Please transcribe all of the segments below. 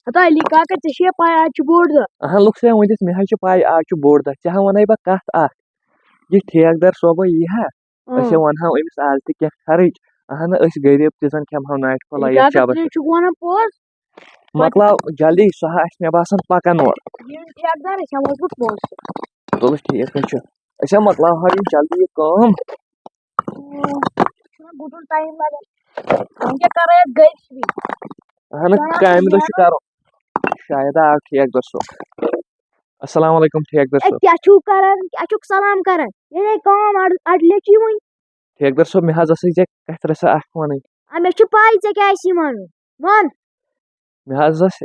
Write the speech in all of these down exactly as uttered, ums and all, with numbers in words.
ہتا علی کاکا، ژےٚ چھے پَے، آز چھُ بوٚڑ دۄہ۔ اہن لُکھ سے ؤنِتھ، مےٚ حظ چھِ پَے، آز چھُ بوٚڑ دۄہ۔ ژےٚ ہا وَنے بہٕ کَتھ اَکھ، یہِ ٹھیکہٕ دَر صٲبہ یی ہا، اۭں۔ أسۍ ہا وَنہٕ ہاو أمِس آز تہِ کینٛہہ خرٕچ۔ اہن، أسۍ غریٖب تہِ زَن کھٮ۪مہٕ ہاو ناٹہِ پھوٚل یا اجازت چَبَس۔ ژٕ چھُکھ وَنان پوٚز؟ مۄکلاو جلدی، سُہ ہا آسہِ مےٚ باسان پَکان اورٕ۔ یہِ ٹھیکہٕ دَر، أسۍ ہٮ۪مہوس بہٕ پونٛسہٕ۔ تُلُس، ٹھیٖک حظ چھُ۔ أسۍ ہا مۄکلاوہو یہِ جلدی یہِ کٲم۔ چھُنہ گُتُل ٹایم لگان۔ وۄنۍ کیٛاہ کرو یتھ گرِ چھِ؟ اہن، کامہِ دۄہ چھُ کرُن۔ شاید آو ٹھیکہٕ دَر صٲب۔ السلام علیکم ٹھیکہٕ دَر اے، صٲب۔ کیٛاہ چھُو کران؟ کیٛاہ چھُکھ سلام کران؟ ییٚلے کٲم اڈ-، اڈلہِ چھِ وٕنہِ۔ ٹھیکہٕ دَر صٲب، مےٚ حظ ٲسٕے ژےٚ کتھِ رژھا اکھ ونٕنۍ۔ آ، مےٚ چھِ پَے ژےٚ کیٛاہ آسی ونُن۔ وَن۔ مےٚ حظ ٲس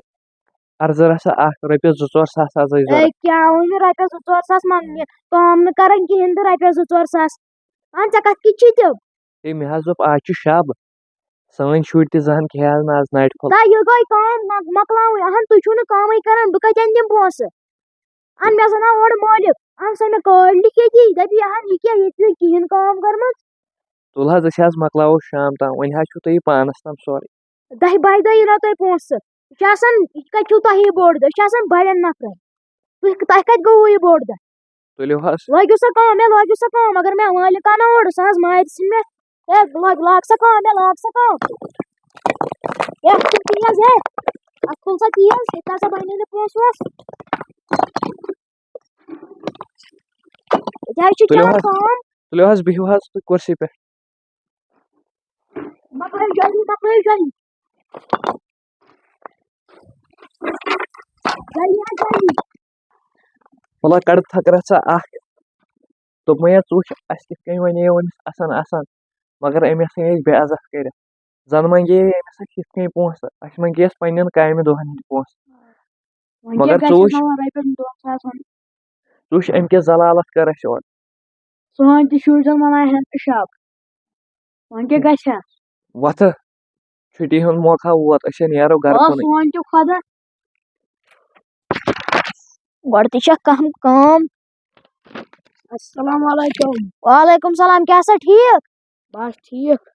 عرضہٕ رژھا اکھ، رۄپیَس زٕ ژور ساس حظ ٲسۍ ضوٚرَتھ۔ اے، کیٛاہ ووٚن مےٚ؟ رۄپیَس زٕ ژور ساس وَن مےٚ۔ کٲم نہٕ کران کِہیٖنۍ تہٕ رۄپیَس زٕ ژور ساس۔ اہن، ژےٚ کَتھ کِتھ چھُے تیُتھ؟ ہے، مےٚ حظ دوٚپ، آز چھُ شب، سٲنۍ شُرۍ تہِ زہن کھیٚیہِ ہن آز ناٹہِ پھوٚل۔ دا، یہِ گٔے کٲم، مۄ-، مۄکلاوٕنۍ۔ اہن، تُہۍ چھِو نہٕ کٲمٕے کران، بہٕ کَتہِ اَنہٕ دِمہٕ پونٛسہٕ؟ اہن، مےٚ زَن آو اورٕ مٲلِک، اہن، سۄ مےٚ کٲلۍ لیکھِ ییٚتی، دَپہِ، اہن، یہِ کیٛاہ، ییٚتہِ چھُنہٕ کِہیٖنۍ کٲم کٔرمٕژ۔ تُل حظ، أسۍ حظ مۄکلاوو شام تام، وۄنۍ حظ چھُو تۄہہِ یہِ پانَس تام سورُے۔ دَہہِ بَہہِ دۄہ یِنو تۄہہِ پونٛسہٕ۔ یہِ چھُ آسان، یہِ کَتہِ چھُو تۄہہِ یہِ بوٚڑ دۄہ؟ یہِ چھُ آسان بَڑٮ۪ن نفرَن۔ تُہۍ، تۄہہِ کَتہِ گوٚوٕ یہِ بوٚڑ دۄہ؟ تُلِو حظ۔ لٲگِو سا کٲم، ہے، لٲگِو سا کٲم۔ اگر مےٚ مٲلِک اَنو اورٕ، سُہ حظ مارِ ژھٕنہِ مےٚ۔ ہے، لاگ، لاگ سا کٲم، ہے، لاگ سا کٲم۔ ہے، اَتھ کھُل تیز، ہے۔ اَتھ کھُل سا تیز، ییٚتہِ نَسا بَنہِ نہٕ پونٛسہٕ وونٛسہٕ۔ ییٚتہِ حظ چھِ تُلِو چَلان حظ۔ کٲم۔ تُلِو حظ، بِہِو حظ تُہۍ کُرسی پٮ۪ٹھ۔ مۄکلٲیِو جلدی، مۄکلٲیِو جلدی۔ جلدی حظ، جلدی۔ وَلہٕ کَڑٕ تھَکھ رَژھا اَکھ۔ دوٚپمَے یا، ژٕ وٕچھ، اَسہِ کِتھ کٔنۍ وَنے أمِس اَسان اَسان، مگر أمۍ ہسا أسۍ بے عزت کٔرِتھ۔ زَن منٛگے أمِس اَسہِ یِتھ کٔنۍ پونٛسہٕ، اَسہِ منٛگے اَسہِ پنٛنٮ۪ن کامہِ دۄہَن ہِنٛدۍ پونٛسہٕ۔ وۄنۍ مگر کیٛاہ ژٕ گژھِ وٕچھ، نَوَن رۄپیَن دۄن ساسَن؟ ژٕ وٕچھ، أمۍ کیٛاہ ذلالت کٔر اَسہِ اورٕ۔ سٲنۍ تہِ شُرۍ زَن وَنان ہٮ۪ن پِشاب۔ وۄنۍ کیٛاہ گژھِ ہا؟ وۄتھٕ، چھُٹی ہُنٛد موقعہ ووت، أسۍ ہے نیرو گرٕ آ، کُنٕے۔ سون تہِ خۄدا۔ گۄڈٕ تہِ چھےٚ کانٛہہ کٲم۔ السلام علیکم۔ وعلیکم السلام، کیٛاہ سا ٹھیٖک؟ بس ٹھیٖک۔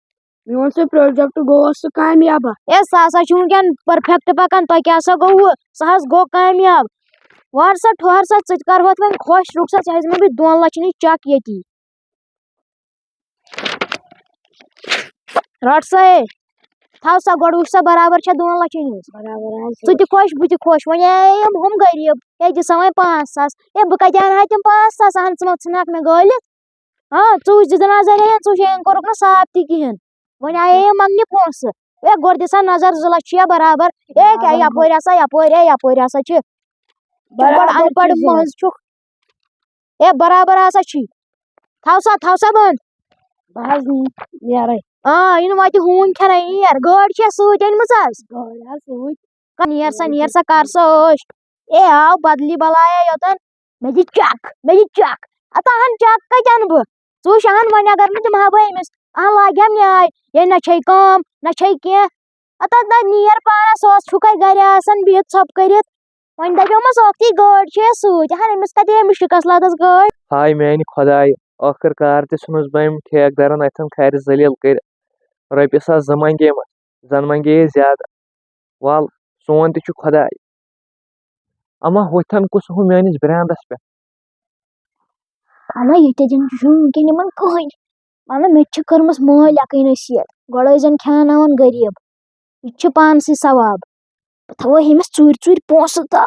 میون سُہ project گوٚو سُہ کامیابا؟ اے، سُہ ہسا چھُ وٕنکٮ۪ن perfect پکان، تۄہہِ کیٛاہ سا گوٚوٕ؟ سُہ حظ گوٚو کامیاب۔ وَر سا، ٹھوہر سا، ژٕ تہِ کر ہۄتھ وۄنۍ خۄش، رُک سا، ژےٚ ہیٚژِ مےٚ بیٚیہِ دۄن لَچھَن ہِنٛز cheque ییٚتی۔ رَٹ سا اے۔ تھاو سا گۄڈٕ، وٕچھ سا برابر چھا دۄن لَچھَن ہِنٛز۔ برابر حظ۔ ژٕ تہِ خۄش، بہٕ تہِ خۄش۔ وۄنۍ آیے یِم ہُم غریٖب، ہے، دِ سا وۄنۍ پانٛژھ ساس۔ ہے، بہٕ کَتہِ اَنہٕ ہا تِم پانٛژھ ساس؟ اَہَن، ژٕ مہ ژھٕنَکھ مےٚ گٲلِتھ۔ ہاں، ژٕ وٕچھ، دِ نظر، ہے، ژٕ وٕچھ، أمۍ کوٚرُکھ نہٕ صاف تہِ کِہیٖنۍ۔ وۄنۍ آیے یِم منٛگنہِ پونٛسہٕ۔ ہے، گۄڈٕ دِ سا نظر، زٕ لَچھ چھِ یا برابر۔ ہے، کیٛاہ برابر۔ یَپٲرۍ ہسا، یَپٲرۍ، ہے، یَپٲرۍ ہسا چھِ۔ ژٕ گۄڈٕ برابر اَن پَڑھ چھِ زٕ لَچھ۔ منٛز چھُکھ۔ اے، برابر ہسا چھی۔ تھاو سا، تھاو سا بنٛد۔ بہٕ حظ نیرے۔ آ، یہِ نہٕ وَتہِ ہوٗنۍ کھٮ۪نَے، نیر۔ گٲڑۍ چھےٚ سۭتۍ أنمٕژ حظ؟ گٲڑۍ حظ سۭتۍ۔ کر، نیر سا، نیر سا، کر سا عٲش۔ اے، آو بدلی بلایا یوتن۔ مےٚ دِ cheque، مےٚ دِ cheque۔ اَتھ اَہَن cheque کَتہِ اَنہٕ بہٕ؟ ژٕ وٕچھ اَہَن، وۄنۍ اگر نہٕ دِمہٕ ہا بہٕ أمِس، اَہَن لاگہِ ہا نیاے۔ یے نہ چھے کٲم، نہ چھے کینٛہہ۔ اَتھ، اَتھ نہ نیر پانَس، سُہ اوس چھُکَے گَرِ آسان بِہِتھ ژھۄپہٕ کٔرِتھ۔ وۄنۍ دَپیومَس اوکھتی گٲڑۍ چھےٚ سۭتۍ۔ اَہَن، أمِس کَتہِ أمِس شِکَس لَدَس گٲڑۍ؟ ہاے میٛانہِ خۄدایہِ، ٲخٕر کار تہِ ژھٕنُس بہٕ أمۍ ٹھیکہٕ دَرَن اَتھٮ۪ن کھَرِ ذٔلیٖل کٔرِتھ۔ رۄپیہِ ساس زٕ منٛگے مےٚ، زَن منٛگے یہِ زیادٕ۔ وَل، سون تہِ چھُ خۄداے۔ اَما ہُتھٮ۪ن کُس ہُہ میٛٲنِس برٛینٛدَس پٮ۪ٹھ؟ اَما ییٚتہِ زَن چھُنہٕ وٕنکٮ۪ن یِمَن کٕہٕنۍ۔ مطلب، مےٚ تہِ چھِ کٔرمٕژ مٲلۍ اَکٕے نصیٖحت، گۄڈٕ ٲسۍ زَن کھیٛاناوان غریٖب، یہِ تہِ چھُ پانسٕے ثواب۔ بہٕ تھاوو أمِس ژوٗرِ ژوٗرِ پونٛسہٕ تہٕ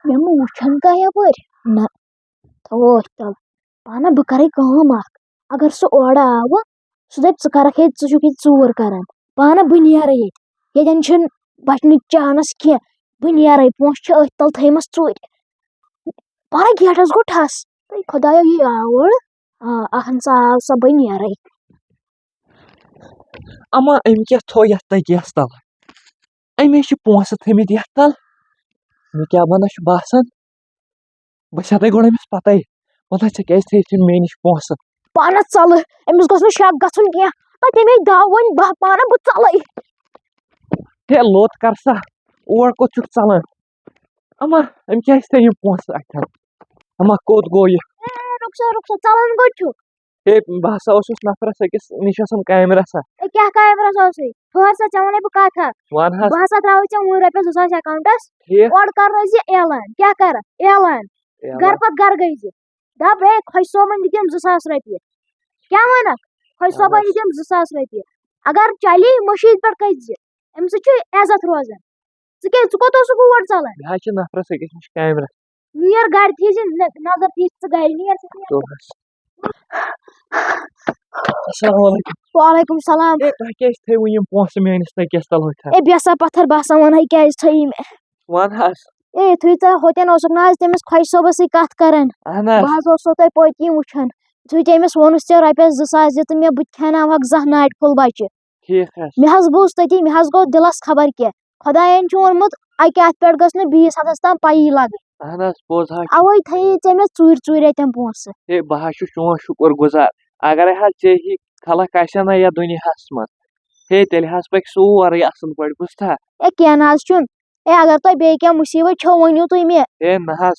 مےٚ مہٕ وٕچھَن کانٛہہ یَپٲرۍ۔ نہ، تھاوو أتھۍ تَل۔ پانہ بہٕ کَرَے کٲم اَکھ، اگر سُہ اورٕ آوٕ، سُہ دَپہِ، "ژٕ کَرَکھ ییٚتہِ، ژٕ چھُکھ ییٚتہِ ژوٗر کَران، پانہ بہٕ نیرَے ییٚتہِ، ییٚتٮ۪ن چھُنہٕ بَچنٕچ chance کینٛہہ، بہٕ نیرَے، پونٛسہٕ چھِ أتھۍ تَل تھٲیمَژٕ ژوٗرِ۔" پانہ گیٹَس گوٚو ٹھَس، تہٕ خۄدایا، یہِ آو اورٕ۔ آ، اہن سا، آو سا، بہٕ نیرَے۔ اما أمۍ کیٛاہ تھوٚو یَتھ تٔکیَس تَل؟ أمۍ چھِ پونٛسہٕ تھٲمٕتۍ یَتھ تَل۔ مےٚ کیٛاہ وَنان چھُ باسان، بہٕ چھَسَے گۄڈٕ أمِس پَتَے، وَنان، "ژےٚ کیٛازِ تھٲیِتھ یِم مےٚ نِش پونٛسہٕ؟" پانَس ژَلہٕ، أمِس گوٚژھ نہٕ شَک گژھُن کینٛہہ۔ تہٕ تَمے داو وۄنۍ بہٕ پانہٕ، بہٕ ژَلَے۔ ہے، لوٚت کر سا، اور کوٚت چھُکھ ژَلان؟ اما، أمۍ کیٛازِ تھٲے یِم پونٛسہٕ اَتھٮ۪ن؟ اما، کوٚت گوٚو یہِ؟ اے، رُک سا، رُک سا، ژَلان کوٚت چھُکھ؟ ہے، بہٕ ہسا اوسُس نفرس أکِس نِش آسان کامہِ رژھا۔ اے، کیٛاہ کامہِ رژھا اوسُے؟ ٹھوہر سا، ژےٚ وَنے بہٕ کَتھ اَکھ۔ وَن حظ۔ بہٕ ہسا ترٛاوَے ژےٚ وُہ رۄپیہِ زٕ ساس account-س۔ ٹھیٖک۔ اورٕ کرنٲوزِ اعلان۔ کیٛاہ کرٕ؟ اعلان۔ اعلان۔ گرٕ پتہٕ گرٕ گٔے زِ۔ دَپ، اے، خۄجہِ صٲبَن دِتِم زٕ ساس رۄپیہِ۔ کیٛاہ وَنَکھ؟ خۄجہِ صٲبَن اَہَن حظ۔ دِتِم زٕ ساس رۄپیہِ۔ اگر چلی مٔشیٖد پٮ۪ٹھ کٔژِ زِ، اَمہِ سۭتۍ چھُ عزت روزان۔ ژٕ کیٛازِ، ژٕ کوٚت اوسُکھ اور ژَلان؟ مےٚ حظ چھِ نفرس أکِس نِش کامہِ رژھا۔ نیر گرِ تھٲیزِ ن-، نظر تھٲیزِ ژٕ گرِ، نیر ژٕ نیر۔ تُل حظ۔ السلام علیکم۔ وعلیکم السلام۔ ہے، تۄہہِ کیٛازِ تھٲیوٕ یِم پونٛسہٕ میٛٲنِس نٔکِس تَل ہُتھ؟ ہے، بیسا پتھر، بہٕ ہسا وَنہٕ ہاے کیٛازِ تھٲیی مےٚ۔ وَن حظ۔ اے، یُتھُے ژےٚ ہوتٮ۪ن اوسُکھ نہ حظ تٔمِس خۄجہِ صٲبَس سۭتۍ کَتھ کَران؟ اَہَن حظ۔ بہٕ حظ اوسُس تۄہہِ پٔتۍ کِنۍ وٕچھان۔ یُتھُے تٔمِس ووٚنُس ژےٚ رۄپیَس زٕ ساس دِ تہٕ مےٚ بہٕ تہِ کھٮ۪ناوہَکھ زانٛہہ ناٹہِ پھوٚل بَچہِ۔ ٹھیٖک حظ۔ مےٚ حظ بوٗز تٔتی، مےٚ حظ گوٚو دِلَس خبر کیٛاہ۔ خۄدایَن چھُ ووٚنمُت، اَکہِ اَتھٕ پٮ۪ٹھ گٔژھ نہٕ بیٚیِس اَتھَس تام پَیی لَگٕنۍ۔ اَہَن حظ، پوٚز حظ چھُ۔ اَوَے تھٲیی ژےٚ مےٚ ژوٗرِ ژوٗرِ اَتٮ۪ن پونٛسہٕ۔ ہے، بہٕ حظ چھُس چون شُکُر گُزار۔ اگرے حظ ژےٚ ہی خلق آسہِ ہا نہ یَتھ دُنیاہَس منٛز، ہے، تیٚلہِ حظ پَکہِ سورُے اَصٕل پٲٹھۍ، بوٗزتھا؟ اے، کینٛہہ نہ حظ چھُنہٕ۔ اے، اگر تۄہہِ بیٚیہِ کینٛہہ مُصیٖبت چھو، ؤنِو تُہۍ مےٚ۔ ہے، نہ حظ،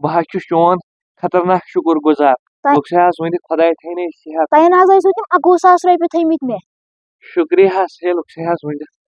بہٕ حظ چھُس چون خطرناک شُکُر گُزار۔ تۄہہِ لوٚگ سا حظ ؤنِتھ، خۄداے تھٲینَے صحت۔ تۄہہِ نہ حظ ٲسِو تِم اَکوُہ ساس رۄپیہِ تھٲیمٕتۍ مےٚ۔ شُکریہ حظ، ہے، لوٚگ سا حظ ؤنِتھ۔